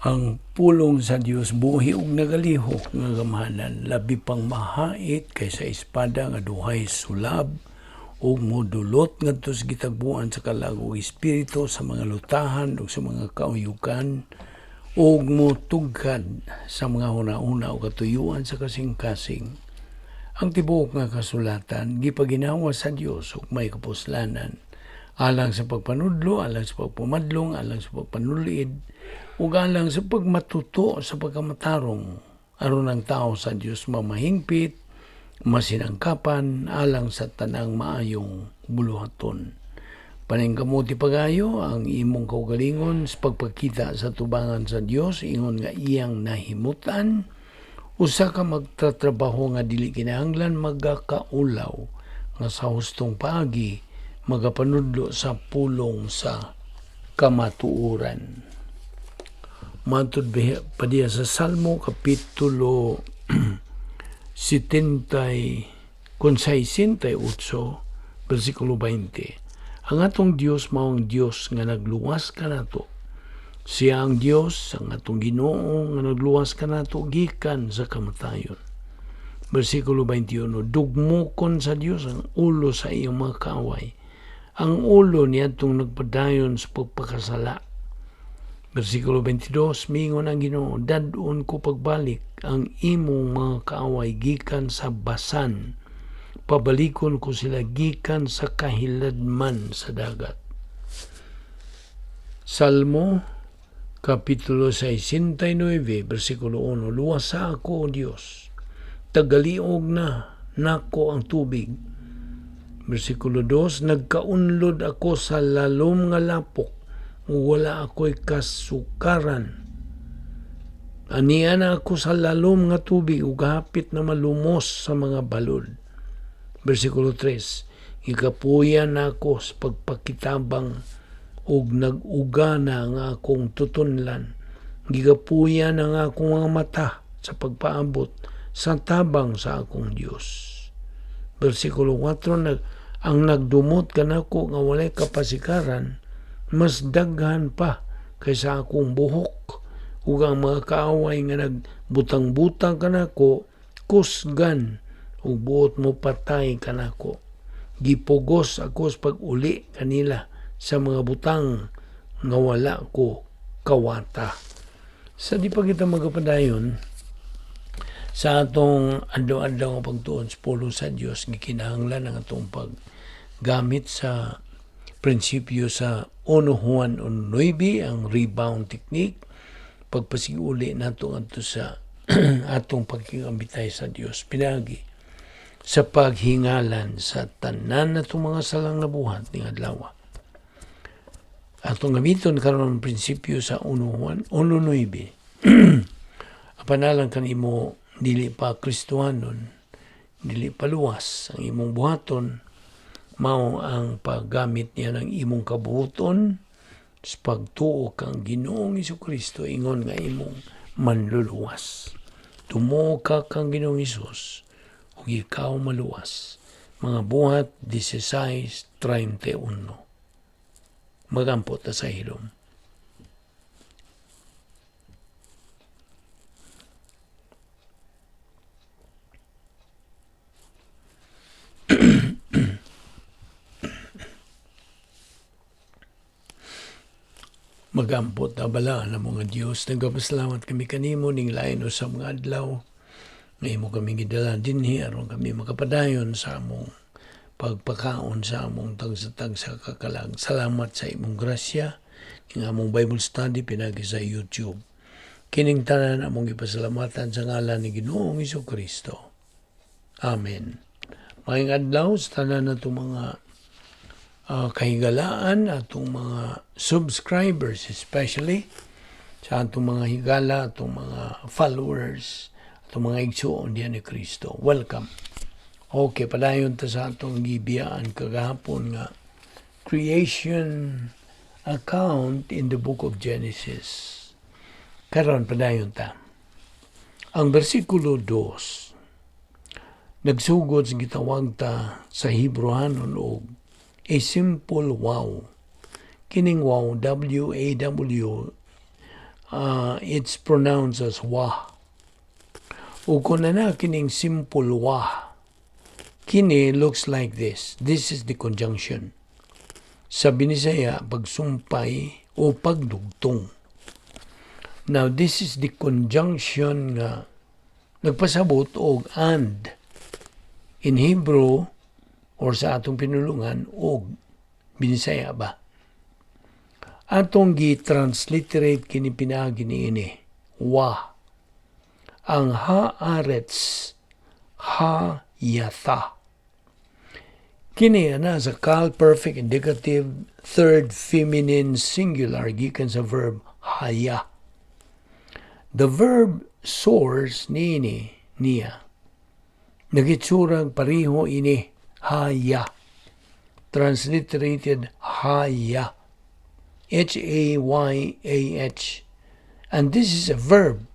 Ang pulong sa Dios buhi ug nagalihok nga gamhanan, labi pang mahait kaysa espada nga duhay sulab, ug modulot ngadto sa gitagbuan sa kalag ug espiritu, sa mga lutahan ug sa mga kauyukan, ug motugkad sa mga hunahuna ug katuyuan sa kasing-kasing. Ang tibuok nga kasulatan gipaginhawa sa Dios ug may kapuslanan alang sa pagpanudlo, alang sa pagpamadlong, alang sa pagpanulid, ug alang sa pagmatuto sa pagkamatarong, aron ang tao sa Dios mamahingpit, masinangkapan alang sa tanang maayong buluhaton. Paningkamuti pagayo ang imong kaugalingon sa pagpakita sa tubangan sa Dios ingon nga iyang nahimutan. Usa ka magtatrabaho nga dili kinahanglan magakaulaw, nga sa hustong paagi magapanudlo sa pulong sa kamatuoran. Matud pa diya sa Salmo kapitulo 70 kon 68 versikulo 20. Ang atong Dios mao ang Dios nga nagluwas kanato. Siya ang Dios, ang atong Ginoo nga nagluwas kanato gikan sa kamatayon. Versikulo 21, dugmokon sa Dios ang ulo sa iyang mga kaaway, ang ulo niadtong nagpadayon sa pagpakasala. Versikulo 22, mingon ang Ginoo, dad-on ko pagbalik ang imong mga kaaway gikan sa Basan, pabalikon ko sila gikan sa kahiladman sa dagat. Salmo Kapitulo 69, versikulo 1, luwasa ako, O Dios, tagaliog na nako ang tubig. Versikulo 2, nagkaunlod ako sa lalom nga lapok, wala ako'y kasukaran. Ania na ako sa lalom nga tubig ug hapit na malumos sa mga balod. Versikulo 3, ikapuyan na ako sa pagpakitabang ug nag-uga na ang akong tutunlan. Gigapuyan ang akong mga mata sa pagpaabot sa tabang sa akong Dios. Versikulo 4, ang nagdumot kanako nga walay kapasikaran, mas daghan pa kaysa akong buhok, ug ang mga kaaway nga nagbutang-butang kanako, kusgan ug buot mo patay kanako. Gipugos ako sa pag-uli kanila sa mga butang nga wala ko kawata. Sa di pa kita magapadayon sa atong adlaw-adlaw nga pagtuon sa pulong sa Dios, gikinahanglan ang atong paggamit sa prinsipyo sa 1 Juan 1:9, ang rebound technique, pagpasiguli nato ngadto sa atong pagkikambitay sa Dios pinaagi sa paghingalan sa tanan natong mga salang nabuhat ning adlaw. Atong gamiton karon ang prinsipyo sa 1 Juan 1:9. Apanalang kanimo dili pa Kristohanon, dili pa luwas, ang imong buhaton mao ang paggamit niya ng imong kabuoton sa pagtuo kang Ginoong Hesukristo ingon nga imong manluluwas. Tumuo ka kang Ginoong Hesus ug ikaw maluwas. Mga Buhat 16:31. Magampo ta sa hilom. Magampo ta bala na mga Dios, nagapasalamat kami kanimo ning lain sa mga adlaw nga imo kami gidala dinhi aron kami makapadayon sa among pagpakaon sa among tagsa-tagsa kakalag. Salamat sa imong grasya ning among Bible study pinagi sa YouTube. Kining tanan among gipasalamatan sa ngalan ni Ginoong Hesukristo. Amen. Maayong adlaw sa tanan natong mga kahigalaan, atong mga subscribers, especially sa atong mga higala, atong mga followers, atong mga igsuon diyan ni Kristo. Welcome. Okay, padayon ta sa atong gibiyaan kagahapon nga creation account in the book of Genesis. Karon padayon ta. Ang versikulo 2 nagsugod sa gitawag ta sa Hebrehanon og a simple waw. Kining waw, W-A-W, It's pronounced as wa. Ug kung na kining simple wa, kini looks like this. This is the conjunction. Sa Binisaya, pagsumpay o pagdugtong. Now, this is the conjunction nga nagpasabot og "and." In Hebrew, or sa atong pinulungan, og Binisaya ba? Atong gi-transliterate kini pinaagi niini. Wa. Ang haaretz, ha yatha. Kini ana sa Qal perfect indicative third feminine singular gikan sa verb haya. The verb source niini niya nagitsurang pareho ini, haya. Transliterated haya. hayah. And this is a verb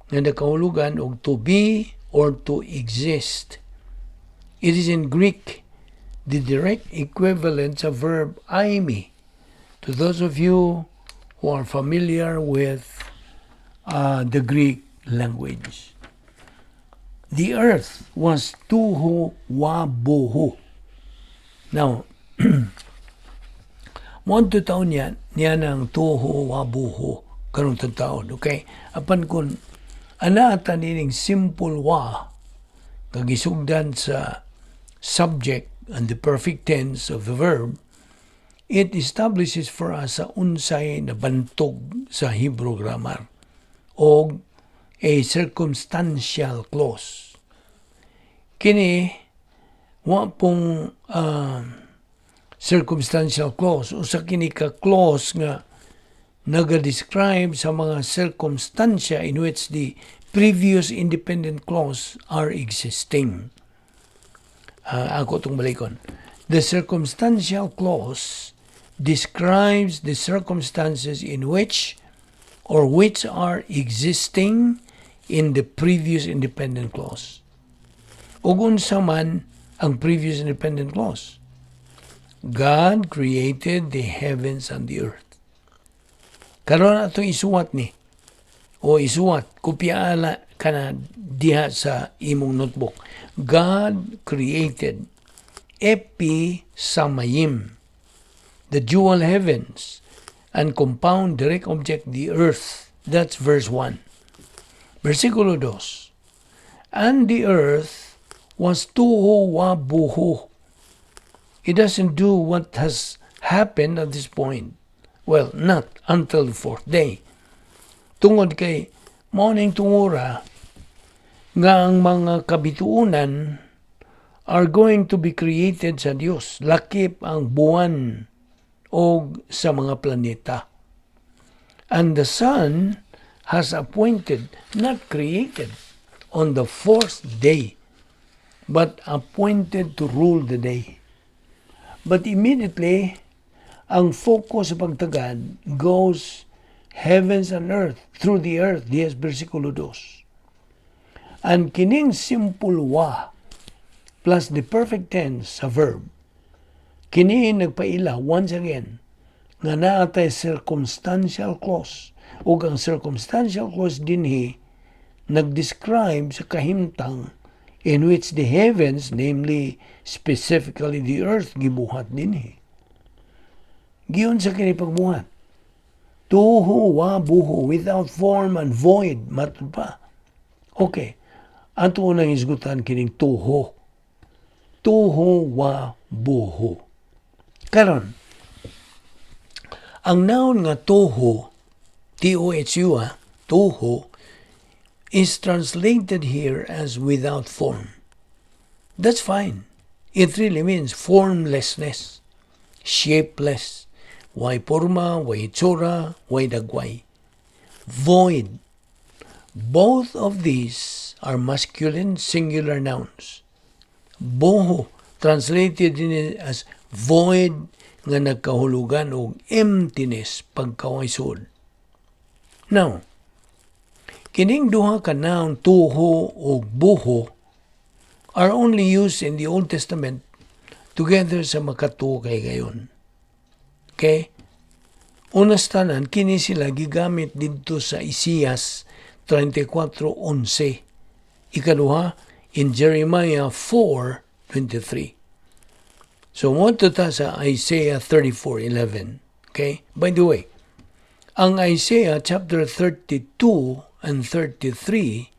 nga nakahulugan og to be or to exist. It is in Greek the direct equivalent sa verb eimi. To those of you who are familiar with the Greek language. The earth was tohu wabohu. Now, mo taon niya, niya ng tohu wabohu karong taon, okay? Apan kung ana nining simple wa kagisugdan sa subject and the perfect tense of the verb, it establishes for us sa unsay nabantog sa Hebrew grammar og a circumstantial clause. Kini wa pong circumstantial clause, usa kini ka clause nga naga-describe sa mga circumstansya in which the previous independent clause are existing. Ako itong balikon. The circumstantial clause describes the circumstances in which or which are existing in the previous independent clause. Ug unsa man ang previous independent clause? God created the heavens and the earth. Karon atong isuwat ni o isuwat, kopyaala kana diha sa imong notebook. God created epi samayim, the dual heavens, and compound direct object the earth. That's verse 1. Versikulo 2. And the earth was tohu wabohu. It doesn't do what has happened at this point. Well, not until the fourth day. Tungod kay mao ning tungura nga ang mga kabituonan are going to be created sa Dios, lakip ang buwan o sa mga planeta. And the sun has appointed, not created, on the fourth day, but appointed to rule the day. But immediately, ang focus sa pagtagad goes heavens and earth, through the earth, diya sa versikulo 2. And kining simple wa plus the perfect tense sa verb, kini nagpaila once again nga naa tay circumstantial clause, ug ang circumstantial clause dinhi nag-describe sa kahimtang in which the heavens, namely specifically the earth, gibuhat dinhi. Giunsa kini pagbuhat? Tohu wa bohu, without form and void, matud pa. Okay. Ato unang isgutan kining tohu. Tohu wa bohu. Karon, ang noun nga tohu, tohu, tohu, is translated here as without form. That's fine. It really means formlessness, shapeless. Way porma, way itsura, way dagway. Void. Both of these are masculine singular nouns. Bohu, translated din as void, nga nagkahulugan og emptiness, pagkawaysod. Now, kining duha ka noun, tohu ug bohu, are only used in the Old Testament together sa makatuo kay gayon. Okay? Una sa tanan, kini sila gigamit didto sa Isaias 34:11. Ikaduha, in Jeremiah 4:23. So, mo ta sa Isaiah 34:11. Okay? By the way, ang Isaiah chapter 32 and 33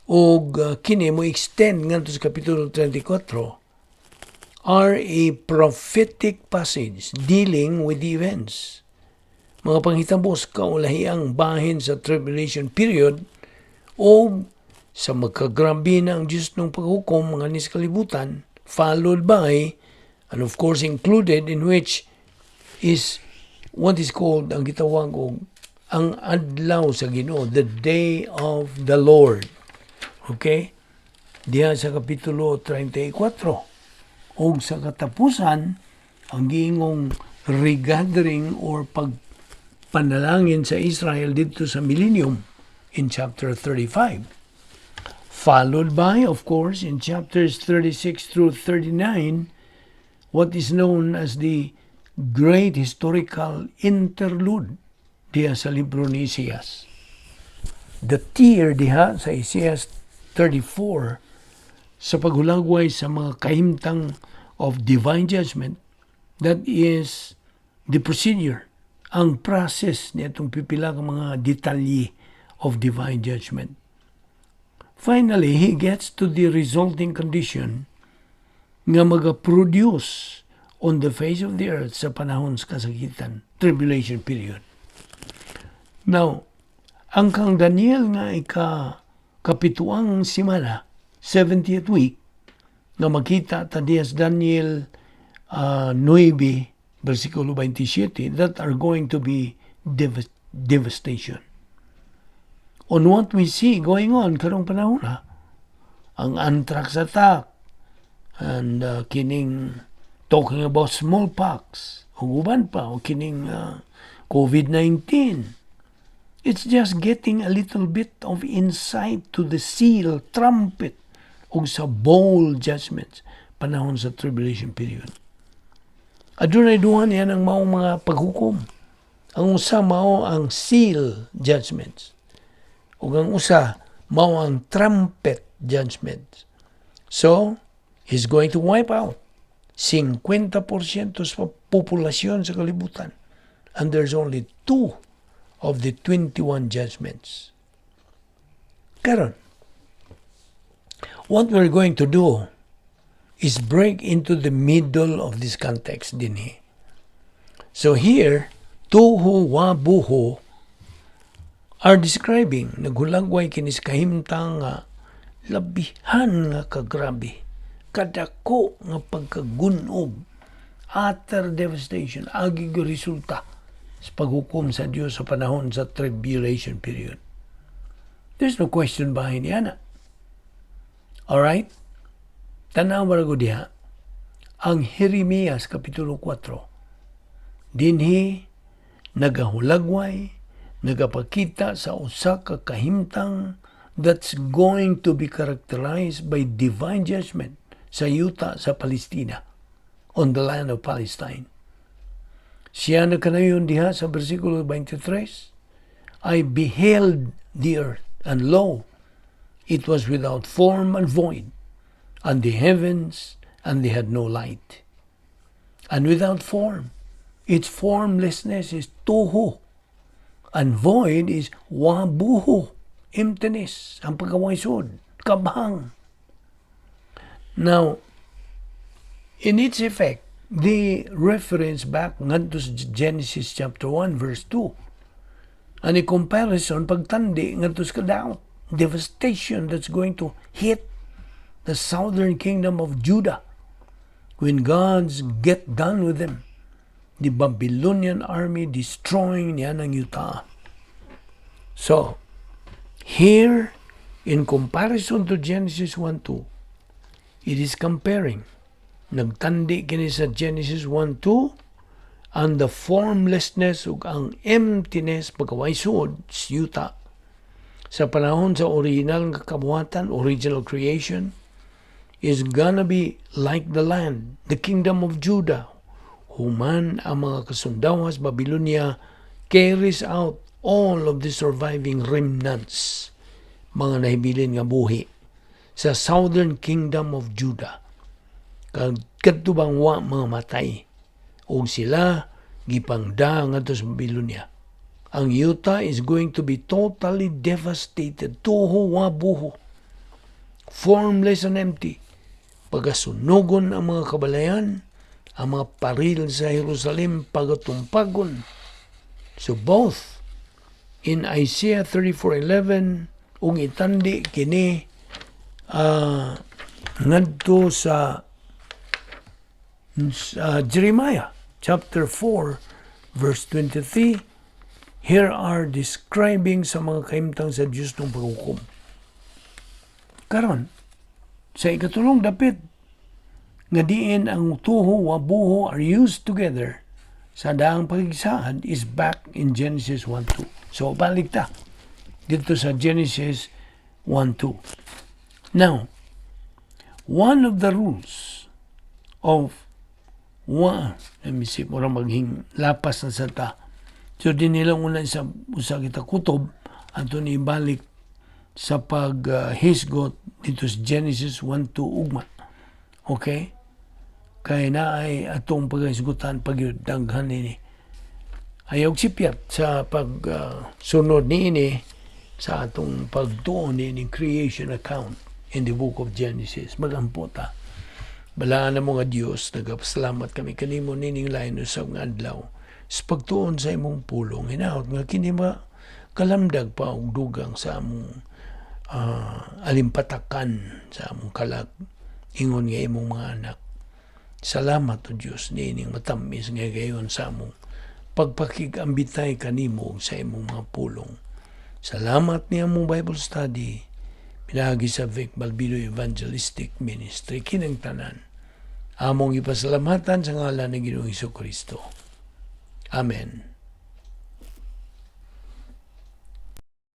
og kini mo extend ngadto sa kapitulo 34 are a prophetic passage dealing with the events. Mga panghitabo sa kaulahiang bahin sa tribulation period o sa magkagrabe na ang Diyos ng paghukom mga nis kalibutan, followed by, and of course included in which is what is called ang gitawag og ang adlaw sa Ginoo, the day of the Lord. Okay? Diha sa kapitulo 34. Og sa katapusan, ang giingong regathering or pagpanalangin sa Israel dito sa millennium in chapter 35. Followed by, of course, in chapters 36 through 39, what is known as the great historical interlude diha sa libro ni Isaias. The tear diha sa Isaiah 34 sa paghulagway sa mga kahimtang of divine judgment, that is the procedure, ang process nitong pipila ka mga detalye of divine judgment. Finally, he gets to the resulting condition nga maga-produce on the face of the earth sa panahon sa kasakitan, tribulation period. Now, ang kang Daniel nga ika kapituang simana, 70th week, nga makita ta diha sa Daniel 9, versikulo 27, that are going to be devastation. On what we see going on karong panahon na, ang anthrax attack, and kining talking about smallpox, ug uban pa, o kining COVID-19. It's just getting a little bit of insight to the seal, trumpet, ug sa bowl judgments panahon sa tribulation period. Adunay duha niya ng maong mga paghukom. Ang usa mao ang seal judgments. Ug ang usa mao ang trumpet judgments. So, he's going to wipe out 50% sa populasyon sa kalibutan. And there's only two of the 21 judgments. Karon, what we're going to do is break into the middle of this context dinhi. So here, tohu wabuhu are describing naghulagway kini sa kahimtang nga labihan nga kagrabe, kadako nga pagkagunob, utter devastation, agi resulta sa paghukom sa Dios sa panahon sa tribulation period. There's no question bahin niya. Alright? Tanaw ra gud diha ang Jeremias kapitulo 4. Dinhi nagahulagway, nagapakita sa usa ka kahimtang that's going to be characterized by divine judgment sa yuta sa Palestina, on the land of Palestine. Siya nagkanayon diha sa versikulo 23, "I beheld the earth, and lo, it was without form and void, and the heavens, and they had no light." And without form, its formlessness is tohu, and void is wabuhu, emptiness, ang pagkawaysod, kabhang. Now, in its effect, the reference back ngadto sa Genesis chapter 1 verse 2. And a comparison pagtandi ngadto sa kadaot, devastation that's going to hit the southern kingdom of Judah when God's get done with them. The Babylonian army destroying niya ng yuta. So, here, in comparison to Genesis 1:2, it is comparing. Nagtandi kini sa Genesis 1:2 and the formlessness ug ang emptiness, pagkawaysod sa yuta sa panahon sa original nga kabuhatan, original creation, is gonna be like the land, the kingdom of Judah, Human ang mga kasundawas Babylonia carries out all of the surviving remnants, mga nahibilin nga buhi sa southern kingdom of Judah. Kag kadto bang wa mga matay og sila gipangda ngadto sa Babylonia. Ang yuta is going to be totally devastated. Tuho wa buho. Formless and empty. Pagasunugon ang mga kabalayan, ang mga paril sa Jerusalem pagatumpagon. So both in Isaiah 34:11 ug itandi kini ngadto sa Jeremiah chapter 4 verse 23, here are describing sa mga kahimtang sa Diyos ng paghukom. Karon, sa ikatulong dapit nga diin ang tuho wa buho are used together sa daang pagsaad is back in Genesis 1:2. So balik ta dito sa Genesis 1:2. Now, one of the rules of one, let me see, mura maghing lapas na sa ta. So di nila una sa usa kita kutob ato ni ibalik sa pag-hisgot dito sa Genesis 1:2 ugma. Okay? Kay na ay atong paghisgutan pag daghan ini. Ayaw sipyat sa pagsunod niini sa atong pagtuon ni creation account in the book of Genesis. Magampo ta. Balaan na mo nga Diyos, nagapasalamat kami kanimo nining lain usab nga adlaw sa pagtuon sa imong pulong. Hinaot nga kini ma kalamdag pa og dugang sa among alimpatakan sa among kalag ingon nga imong mga anak. Salamat o Diyos niining matamis nga gayon sa among pagpakigambitay kanimo sa imong mga pulong. Salamat ni among Bible study pinaagi sa Vic Balbido Evangelistic Ministry kinang tanan. Among ipasalamatan sa ngalan ni Ginoong Kristo. Amen.